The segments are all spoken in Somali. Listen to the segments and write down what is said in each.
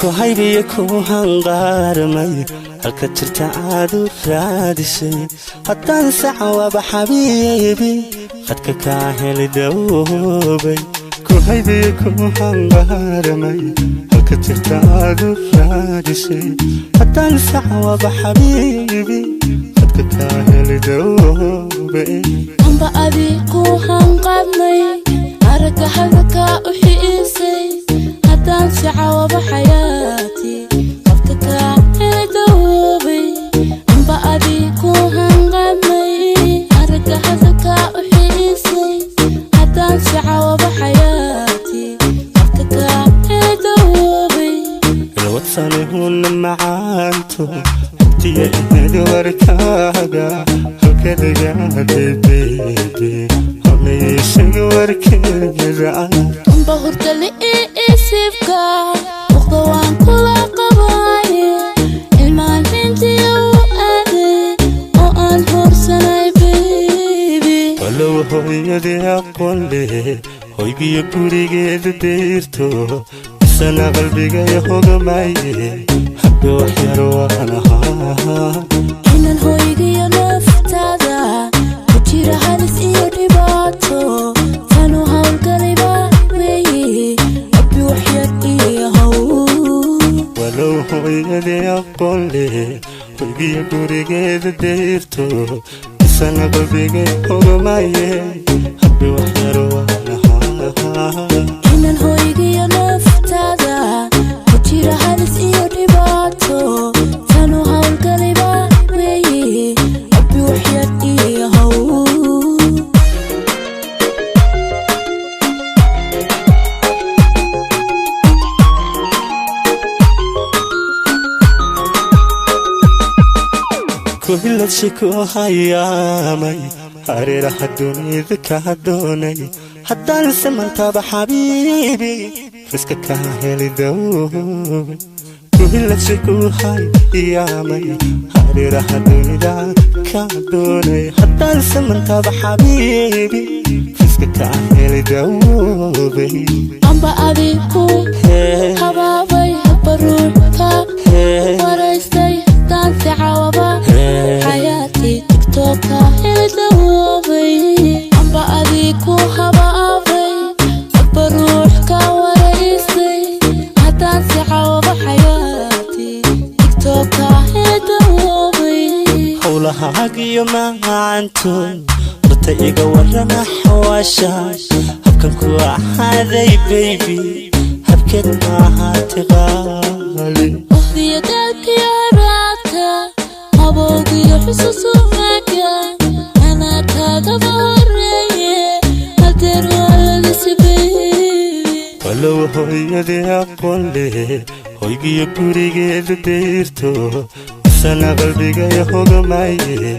Ku haybiyo ku hanqaarmay, halka jirta aad u raadisay. Haddaan sacwaba xabiibi, khadka kaa heli dawoobay. Ku haybiyo ku hanqaarmay, halka jirta aad u raadisay. Haddaan sacwaba xabiibi, khadka kaa heli dawoobay. Amba adi ku hanqaadnay, aragga hadalka u xiisay. Haddaan sacawaba xayaati, qofka kaa heli dawoobay. Amba adi ku hanqaadnay, aragga hadalka u xiisay. Haddaan sacawaba xayaati, qofka kaa heli dawoobay. Ilwadsanihuna macaanto, xogtiya ahayd warkaaga, halkadigaade baby, honayishaga warkeeda. Amba hurdali isiibka muqda waan kula qabaaye, ilmaan hintiya u aaday oo aan hoorsanay baby. Walow hooyadii aqoon leh, hoygiyo gurigeeda deyrto, isana qalbigay hogamaye, habbi waxyar waan ahaa. Inaan hoygiyo naftaada ku jira halis iyo dhibaato, tanu howlgaliba weeye, abbi waxyar iyo how. Walow hooyadii aqoon leh, hoygiyo gurigeeda deyrto, isana qalbigay hogamaye, habbi waxyar waan ahaa. Inaan hoygiyo naftaada ku jira halis iyo dhibaato, tanu howlgaliba weeye, abbi waxyar iyo how. Kuhiladshi ku hayaamay, hareeraha dunida kaa doonay. Haddaan samantaba xabiibi, riska kaa heli dawoobay. Kuhiladshi ku hayaamay, hareeraha dunida kaa doonay. Haddaan samantaba xabiibi, riska kaa heli dawoobay. Amba adi ku habaabay, habba ruux ka waraystay. Haddaan sacawaba xayaati, TikTok-ka heli dawoobay. Amba adi ku habaabay, habba ruux ka waraystay. Haddaan sacawaba xayaati, TikTok-ka heli dawoobay. Howlahaagiyo macaanto, horta iga warrama xawaasha. Habkan ku ahaaday baby, habkeed maahaati qaali. Waqtiya daalkiyo haraadka, qabowgiyo xusuusumaga, anaa kaagaba horeeye, hadeer waa lalisi baby. Walow hooyadii aqoon leh, hoygiyo gurigeeda deyrto, isana qalbigay hogamaye,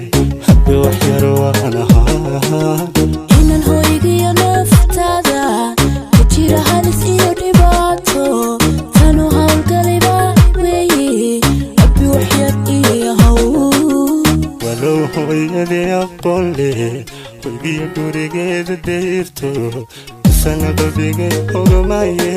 habbi waxyar waan ahaa. Inaan hoygiyo naftaada ku jira halis iyo dhibaato, tanu howlgaliba weeye, abbi waxyar iyo how. Walow hooyadii aqoon leh, hoygiyo gurigeeda deyrto, isana qalbigay hogamaye,